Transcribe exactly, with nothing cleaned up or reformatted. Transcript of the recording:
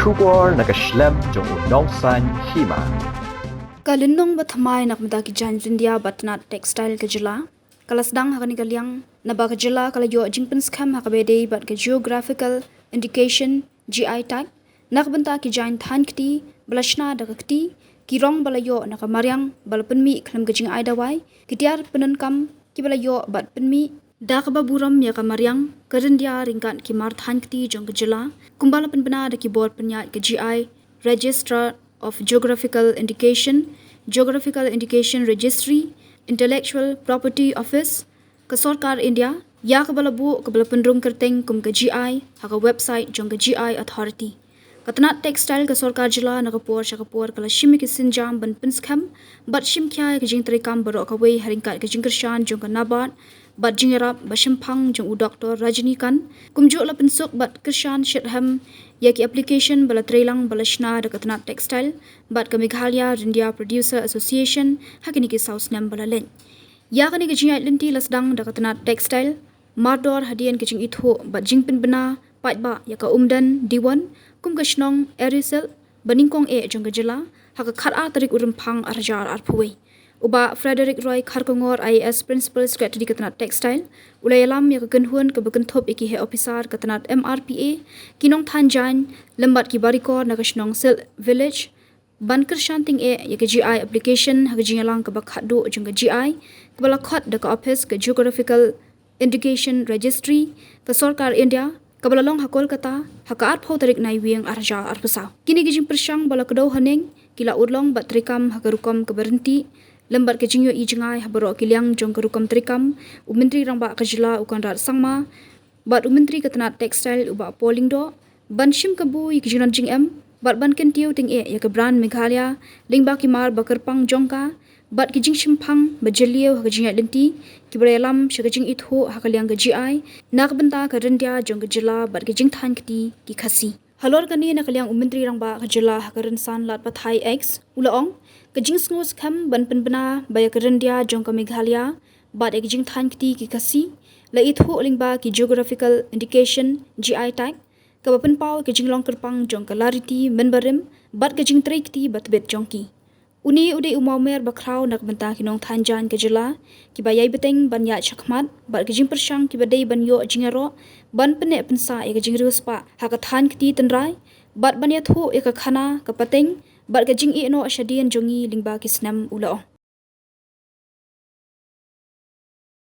Khubor na ka shlem jong u nongsan hima. Ka lynnong ba thymmai na ka bynta ki jaiñ ryndia bad tnat textile ka jylla ka la sdang ha kane ka liang, naba ka jylla ka la ïoh jingpynskhem ha kaba ïadei bad ka geographical indication, G I tag, na ka bynta ki jaiñ thaiñ kti ba la shna da ka kti, ki rong ba la ïoh na ka mariang ba la pynmih khlem ka jingai dawai, ki tiar pyndonkam kiba la ïoh bad pynmih da kaba burom ïa ka mariang, ka ryndia ryngkat ki mar thaiñ kti jong ka jylla, kumba la pynbna da ki bor pynïaid ka G I, Registrar of Geographical Indication, Geographical Indication Registry, Intellectual Property Office, ka Sorkar India, ïa kaba la buh kaba la pynrung kyrteng kum ka G I ha ka website jong ka G I Authority. Ka tnat textile ka Sorkar Jylla na ka por sha ka por ka la shim ïa ki sienjam ban pynskhem bad shim khia ïa ka jingtreikam baroh kawei ha ryngkat ka jingkyrshan jong ka NABARD bad jingïarap ba shemphang jong u Doctor Rajini Kant, kumjuh la pynsuk bad kyrshan shitrhem ïa ki application ba la treilang ba la shna da ka tnat textile bad ka Meghalaya Ryndia Producer Association ha kine ki saw snem ba la leit. Ïa kane ka jingïaid lynti la sdang da ka tnat textile, mardor hadien ka jingithuh bad jingpynbna paidbah ïa ka Umden Diwon kum ka shnong Eri Silk ba nyngkong eh jong ka jylla ha ka khatar tarik u Rymphang arhajar arphew wei. U Bah Frederick Roy Kharkongor, I A S, Principal Secretary ka tnat textile, u la ïalam ïa ka kynhun kaba kynthup ïa ki heh ophisar ka tnat M R P A, ki nongthaiñ jaiñ, lem bad ki barikor na ka shnong Silk Village, ban kyrshan tyngeh ïa ka G I application ha ka jingïalang kaba khatduh jong ka G I, kaba la khot da ka ophis ka Geographical Indication Registry ka Sorkar India, kaba la long ha Kolkata ha ka arphew tarik Naiwieng arhajar arphew saw. Kine ki jingpyrshang ba la kdew haneng ki la urlong bad treikam ha ka rukom kaba ryntih, lem bad ka jingïohi jngai ha baroh ki liang jong ka rukom treikam, u Myntri Rangbah ka jylla u Conrad Sangma bad u Myntri ka tnat textile u Bah Paul Lyngdoh, ban shim kabu ïa ki jingdon jingem bad ban kyntiew tyngeh ïa ka brand Meghalaya lyngba ki mar ba kyrpang jong ka bad ki jingshemphang ba jylliew ha ka jingïaid lynti, kiba la ïalam sha ka jingithuh ha ka liang ka G I na ka bynta ka ryndia jong ka jylla bad ka jingthaiñ kti ki Khasi. Halor kane, na ka liang u Myntri Rangbah ka jylla ha ka rynsan lad pathai X u la ong, ka jingsngew skhem ban pynbna ba ïa ka ryndia jong ka Meghalaya bad ïa ka jingthaiñ kti ki Khasi la ithuh lyngba ki Geographical Indication, G I tag, kaba pynpaw ïa ka jinglong kyrpang jong ka lariti mynbarim bad ka jingtrei kti ba tbit jong ki. Une u dei u mawmer ba khraw na ka bynta ki nongthaiñ jaiñ ka jylla, kiba ïai bteng ban ïaid shakhmat bad ki jingpyrshang kiba dei ban ïoh jingïaroh ban pynneh pynsah ïa ka jingriewspah ha ka thaiñ kti tynrai bad ban ïathuh ïa ka khana ka pateng bad ka jingïehnoh shadien jong ngi lyngba ki snem, u la ong.